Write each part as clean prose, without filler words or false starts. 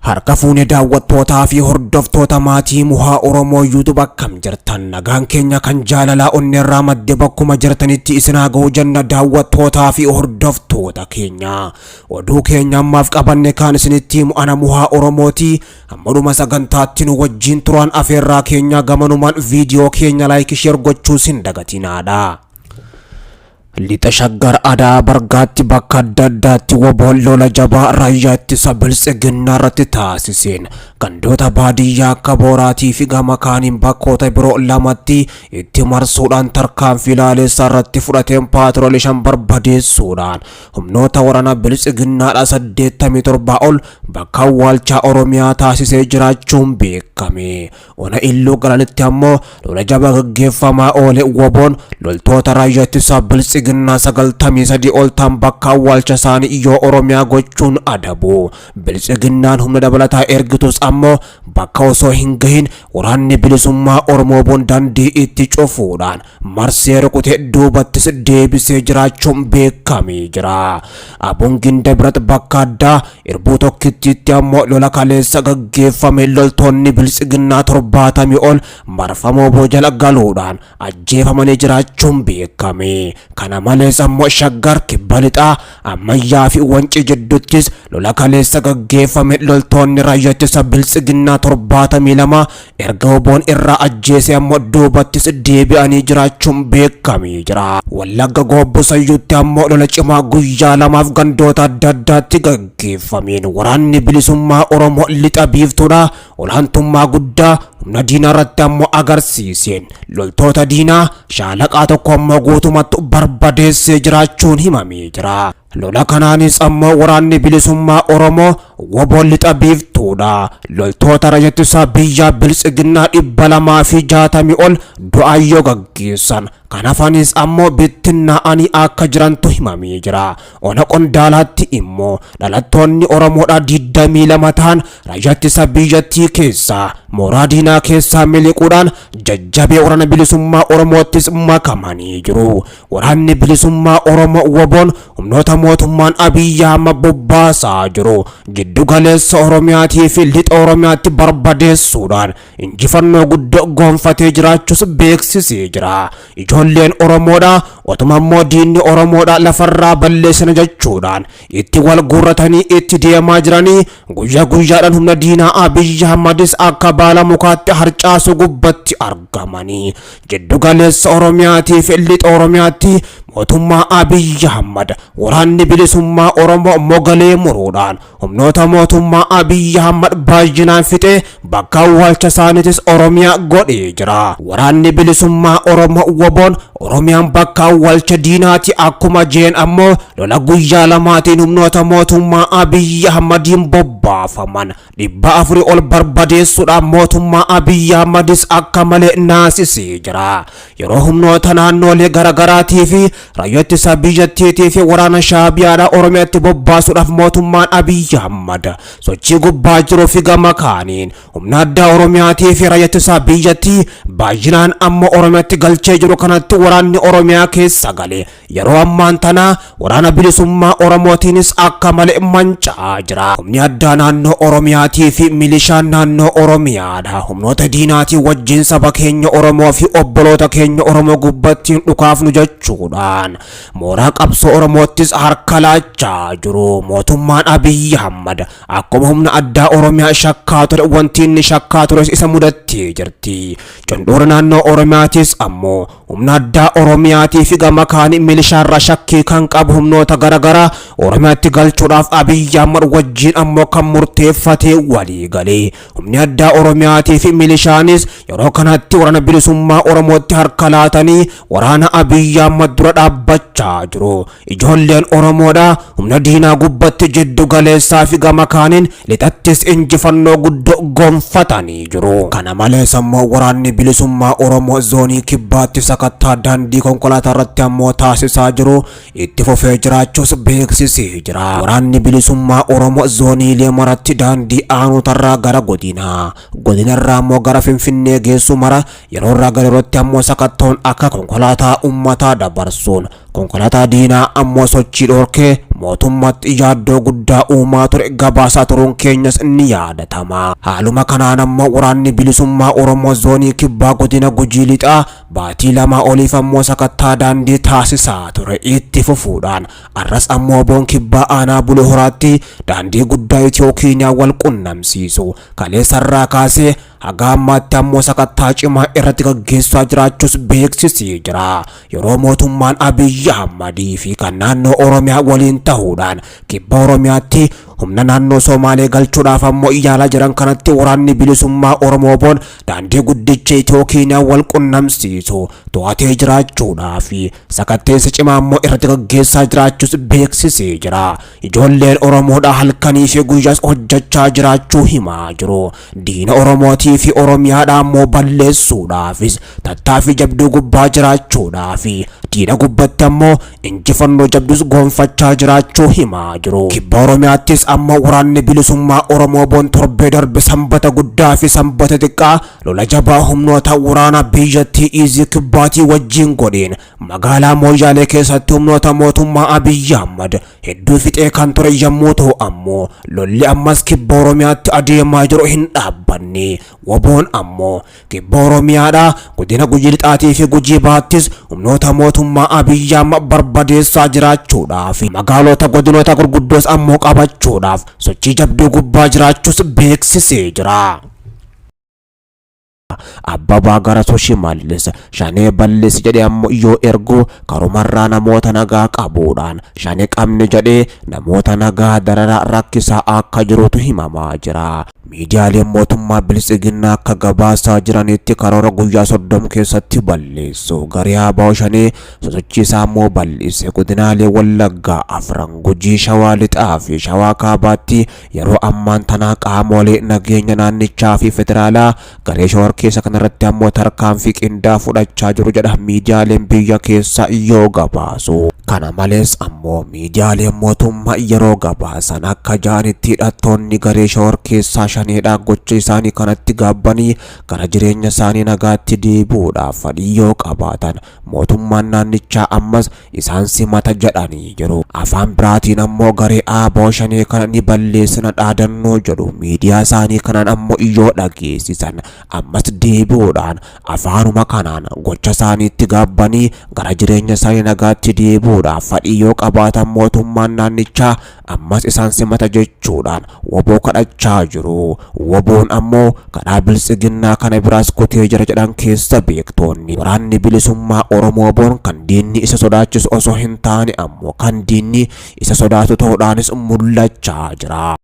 Harka fuune daawwattootaa fi hordoftoota maatii Muhaa Oromoo YouTube, akkam jirtan? Nagaan keenya kan jaalalaa onneerraa madde bakkuma jirtanitti isin haa ga'u jenna. Daawwattootaa fi hordoftoota keenya, oduu keenya ammaaf qabanne kaan isinitti himu ana Muhaa Oromooti. Hammadhuma sagantaatti nu wajjin turaan afeerraa keenya. Gamanumaan viidiyoo keenya like, share gochuus hin dagatinaadha. Lixa Shaggar Adaa Bargaatti bakka adda addaatti WBOn lola jabaa raayyaa ittisa Biltsiginnaa irratti taasiseen gandoota baadiyyaa akka Booraatii fi gama kaaniin bakkoota biroo lamatti itti marsuudhaan tarkaanfii laaleessaa irratti fudhateen paatroolii 5 barbadeessuudhaan humnoota waraana Biltsiginnaadhaa 87 ol bakka awwaalchaa Oromiyaa taasisee jiraachuun beekame. Ona Illuu Galaanitti ammoo lola jabaa gaggeeffamaa oole WBOn loltoota raayyaa ittisaa Biltsiginnaa 93 ol ta'an bakka awwaalcha isaanii iyyoo Oromiyaa gochuun adabu. Biltsiginnaan humna dabalataa ergitus ammoo bakka osoo hin gahin waraanni bilisummaa Oromoo WBOn daandii itti cufuudhaan marsee rukutee duubattis deebisee jiraachuun beekamee jira. Abuun Ginda biratti bakka addaa Irbuu Tokkittiitti ammoo lola kaleessa gaggeeffame loltoonni Biltsiginnaa 70 ol marfama WBO jala galuudhaan ajjeefamanii jiraachuun beekame. Kana malees ammoo Shaggar Kibba Lixaa Ammayyaa fi Wancii jidduuttis lola kaleessa gaggeeffame loltoonni raayyaa ittisa Biltsiginnaa 72 erga WBOn irraa ajjeese ammoo duubattis deebi'anii jiraachuun beekamee jira. Wallagga Goobbo Sayyuutti ammoo lola cimaa guyyaa lamaaf gandoota adda addaatti gaggeeffameen waraanni bilisummaa Oromoo lixa biiftuudha olaantummaa guddaa humna diinaa irratti ammoo agarsiiseen loltoota diinaa shaalaqaa tokko ammoo guutumatti barbadeessee jiraachuun himamee jira. Lola kanaanis ammoo waraanni bilisummaa Oromoo WBOn lixa biiftuudha loltoota raayyaa ittisaa biyyaa Biltsiginnaa 260 ol du'aayyoo gaggeessan, kan hafanis ammoo bittinnaa'anii akka jirantu himamee jira. Ona Qondaalaatti immoo dhalattoonni Oromoodhaa 22 ta'an raayyaa ittisa biyyattii keessaa mooraa diinaa keessaa miliquudhaan jajjabee waraana bilisummaa Oromoottis makamanii jiru. Waraanni bilisummaa Oromoo WBOn humnoota mootummaan Abiyyi Ahmad bobbaasaa jiru jiddu galeessa Oromiyaatii fi lixa Oromiyaatti barbadeessuudhaan injifannoo guddoo gonfatee jiraachuus beeksisee jira. Ijoolleen Oromoodhaa otuma immoo diinni Oromoodhaa lafarraa balleessina jechuudhaan itti wal guurratanii itti deemaa jiranii guyyaa guyyaadhaan humna diinaa Abiyyi Ahmadis akka baala mukaatti harcaasuu gubbatti argamanii. Jiddu galeessa Oromiyaatii fi lixa Oromiyaatti mootummaa Abiyyi Ahmad waraanni bilisummaa Oromoo mogalee muruudhaan humnoota mootummaa Abiyyi Ahmad baay'inaan fixee bakka awwaalcha isaaniitis Oromiyaa godhee jira. Waraanni bilisummaa Oromoo WBOn Oromiyaan bakka awwaalcha diinaati akkuma jeen ammoo lola guyyaa lamaatiin humnoota mootummaa Abiyyi Ahmadiin bobbaafaman 400 ol barbadeessuudhaan mootummaa Abiyyi Ahmadis akka malee naasisee jira. Yeroo humnoota naannoolee garaagaraatii fi raayyaa ittisa biyyattiitii fi waraana Shaabiyaadhaa Oromiyaatti bobbaasuudhaaf mootummaan Abiyyi Ahmad sochii gubbaa jiruu fi gama kaaniin humna addaa Oromiyaatii fi raayyaa ittisa biyyattii baay'inaan ammoo Oromiyaatti galchee jiru kanatti waraanni Oromiyaa keessa gale yeroo ammaan tana waraana bilisummaa Oromootiinis akka malee manca'aa jira. Humni addaa naannoo Oromiyaatii fi milishaan naannoo Oromiyaadha. Humnoota diinaatii wajjin saba keenya Oromoo fi obboloota keenya Oromoo gubbattiin dhukaafnu jechuudhaan mooraa qabsoo Oromoottis harka laachaa jiru. Mootummaan Abiyyi Ahmad akkuma humna addaa Oromiyaa shakkaa ture, wanti inni shakkaa tures isa mudattee jirti. Cunduura naannoo Oromiyaatis ammoo humna addaa Oromiyaatii fi gama kaanii milishaarraa shakkii kan qabu humnoota garaagaraa Oromiyaatti galchuudhaaf Abiyyi Ahmad wajjin ammoo kan murteeffatee walii galee, humni addaa Oromiyaatii fi milishaanis yeroo kanatti waraana bilisummaa Oromootti harka laatanii waraana Abiyyi Ahmad dura dhaabbachaa jiru. Ijoolleen Oromoodha humna diinaa gubbatti jiddu galeessaa fi gama kaaniin lixattis injifannoo guddoo gonfatanii jiru. Kana malees ammoo waraanni bilisummaa Oromoo zoonii kibbaatti sakattaa daandii konkolaataa irratti ammoo taasisaa jiru itti fufee jiraachuus beeksisee jira. Waraanni bilisummaa Oromoo zooniilee maratti daandii aanutarraa gara godinaa, godinarraa ammoo gara Finfinnee geessu mara yeroo irraa gara yerootti ammoo sakattoon akka konkolaataa uummataa dabarsuun konkolaataa diinaa ammoo sochii dhorkee mootummatti yaaddoo guddaa uumaa ture gabaasaa turuun keenyas ni yaadatama. Haaluma kanaan ammoo waraanni bilisummaa Oromoo zoonii kibbaa godina Gujii Lixaa baatii 2 oliif ammoo sakattaa daandii taasisaa ture itti fufuudhaan arras ammoo boon kibbaa aanaa Bulee Horaatti daandii guddaa Itiyoo Keeniyaa wal qunnamsiisu kaleessarraa kaasee haga ammaatti ammoo sakattaa cimaa irratti gaggeessaa jiraachuus beeksisee jira. Yeroo mootummaan Abiyyi Ahmadii fi kan naannoo Oromiyaa waliin ta'uudhaan kibba Oromiyaatti humna naannoo Somaalee galchuudhaaf ammoo yaalaa jiran kanatti waraanni bilisummaa Oromoo boon daandii guddicha Itiyoo Keeniyaa wal qunnamsiisu to'atee jiraachuudhaa fi sakatteensa cimaa ammoo irratti gaggeessaa jiraachuus beeksisee jira. Ijoolleen Oromoodhaa halkanii fi guyyaas hojjechaa jiraachuu himaa jiru. Diina Oromootii fi Oromiyaadhaa ammoo balleessuudhaafis tattaaffii jabduu gubbaa jiraachuudhaa fi diina gubbatti ammoo injifannoo jabduus gonfachaa jiraachuu himaa jiru. Kibba Oromiyaattis ammoo waraanni bilisummaa Oromoo boon torbee darbe sanbata guddaa fi sanbata xiqqaa lola jabaa humnoota waraana biyyattii Iizii Kibbaatii wajjin godheen magaalaa Mooyyaalee keessatti humnoota mootummaa Abiyyi Ahmad hedduu fixee kan ture yommuu ta'u ammoo lolli ammas kibba Oromiyaatti adeemaa jiru hin dhaabbanne. Waboon ammoo kibba Oromiyaadhaa godina Gujii Lixaatii fi Gujii Bahaattis humnoota mootummaa Abiyyi Ahmad barbadeessaa jiraachuudhaaf magaalota godinoota gurguddoos ammoo qabachuudhaaf sochii jabduu gubbaa jiraachuus beeksisee jira. Abbabaa Garasuu Shimallis shanee balleessi jedhee ammoo yoo ergu karumarraa namoota nagaa qabuudhaan shanee qabne jedhee namoota nagaa dararaa rakkisaa akka jirutu himamaa jira. Miidiyaaleen mootummaa Biltsiginnaa akka gabaasaa jiranitti karoora guyyaa 30 keessatti balleessu garee ABO shanee sosochiisaa immoo bal'ise godinaalee Wallaggaa afran Gujii Shawaa Lixaa fi Shawaa Kaabaatti yeroo ammaan tanaa qaamolee nageenya naannichaa fi federaalaa garee shororkeessa kanarratti ammoo tarkaanfii qindaa fudhachaa jiru jedha miidiyaaleen biyya keessaa yoo gabaasu. Kana malees ammoo miidiyaaleen mootummaa yeroo gabaasan akka ja'anitti hidhattoonni garee shororkeessaa shaneedhaa gocha isaanii kanatti gaabbanii gara jireenya isaanii nagaatti deebi'uudhaaf fedhii yoo qabaatan mootummaan naannichaa ammas isaan simata jedhanii jiru. Afaan biraatiin ammoo garee ABO shanee kana ni balleessina dhaadannoo jedhu miidiyaa isaanii kanaan ammoo yoo dhageessisan ammas deebi'uudhaan afaanuma kanaan gocha isaaniitti gaabbanii gara jireenya isaanii nagaatti deebi'uudhaaf fedhii yoo qabaatan mootummaan naannichaa ammas isaan simata jechuudhaan woboo kadhachaa jiru. Woboon ammoo kadhaa biltsiginnaa kana biraas kutee jira jedhan keessa beektoonni. Waraanni bilisummaa Oromoo boon kan diinni isa sodaachisu osoo hin taane ammoo kan diinni isa sodaatu ta'uudhaanis mul'achaa jira.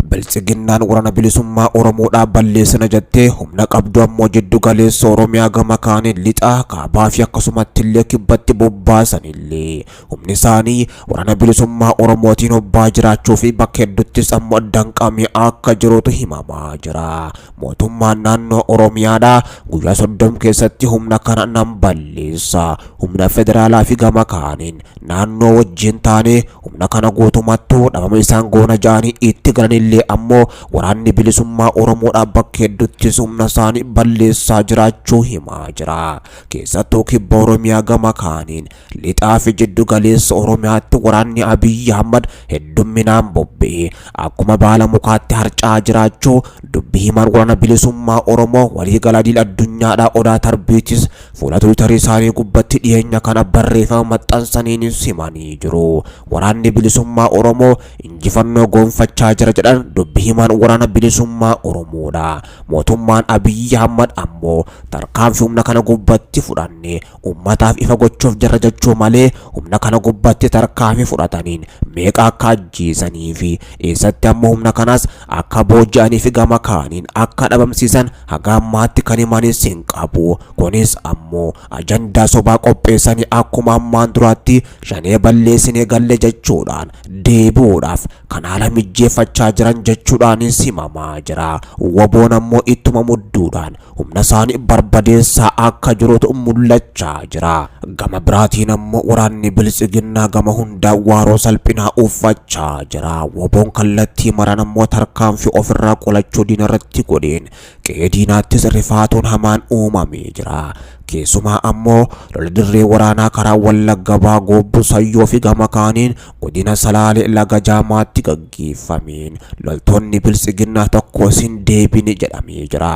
Biltsiginnaan waraana bilisummaa Oromoodhaa balleessina jettee humna qabdu ammoo jiddu galeessa Oromiyaa gama kaaniin lixaa kaabaa fi akkasumatti illee kibbatti bobbaasanillee humni isaanii waraana bilisummaa Oromootiin hobbaa jiraachuu fi bakka hedduuttis ammoo danqamee akka jirutu himamaa jira. Mootummaan naannoo Oromiyaadhaa guyyaa 30 keessatti humna kana nan balleessa. Humna federaalaa fi gama kaaniin naannoo wajjin taanee humna kana guutumattuu dhabama isaan goona ja'anii itti galanillee ammoo waraanni bilisummaa Oromoodhaa bakka hedduuttis humna isaanii balleessaa jiraachuu himaa jira. Keessattuu kibba Oromiyaa gama kaaniin lixaa fi jiddu galeessa Oromiyaatti waraanni Abiyyi Ahmad heddumminaan bobba'ee akkuma baala mukaatti harca'aa jiraachuu dubbii himaan waraana bilisummaa Oromoo waliigala idil addunyaadhaa Odaa Tarbiitis fuula Tiwiitarii isaanii gubbatti dhiyeenya kana barreeffama maxxansaniinis himanii jiru. Waraanni bilisummaa Oromoo injifannoo gonfachaa jira jedhan dubbii himaan waraana bilisummaa Oromoodha. Mootummaan Abiyyi Ahmad ammoo tarkaanfii humna kana gubbatti fudhanne ummataaf ifa gochuuf jirra jechuu malee humna kana gubbatti tarkaanfii fudhataniin meeqa akka ajjeesanii fi eessatti ammoo humna kanas akka booji'anii fi gama kaaniin akka dhabamsiisan haga ammaatti kan himanis hin qabu. Kunis ammoo ajandaa sobaa qopheessanii akkuma ammaan duraatti shanee balleessinee galle jechuudhaan deebi'uudhaaf kan haala mijjeeffachaa jiran jechuudhaanis himamaa jira. Waboon ammoo ittuma mudduudhaan humna isaanii barbadeessaa akka jirutu mul'achaa jira. Gama biraatiin ammoo waraanni biltsiginnaa gama hundaa waaroo salphinaa uffachaa jira. Waboon kallattii maran ammoo tarkaanfii ofirraa qolachuu diina irratti godheen qe'ee diinaattis rifaatuun hamaan uumamee jira. Keessumaa ammoo lola dirree waraanaa karaa Wallagga Bahaa Goobbu Sayyoo fi gama kaaniin godina Salaalee Laga Jaamaatti gaggeeffameen loltoonni Biltsiginnaa tokkos hin deebine jedhamee jira.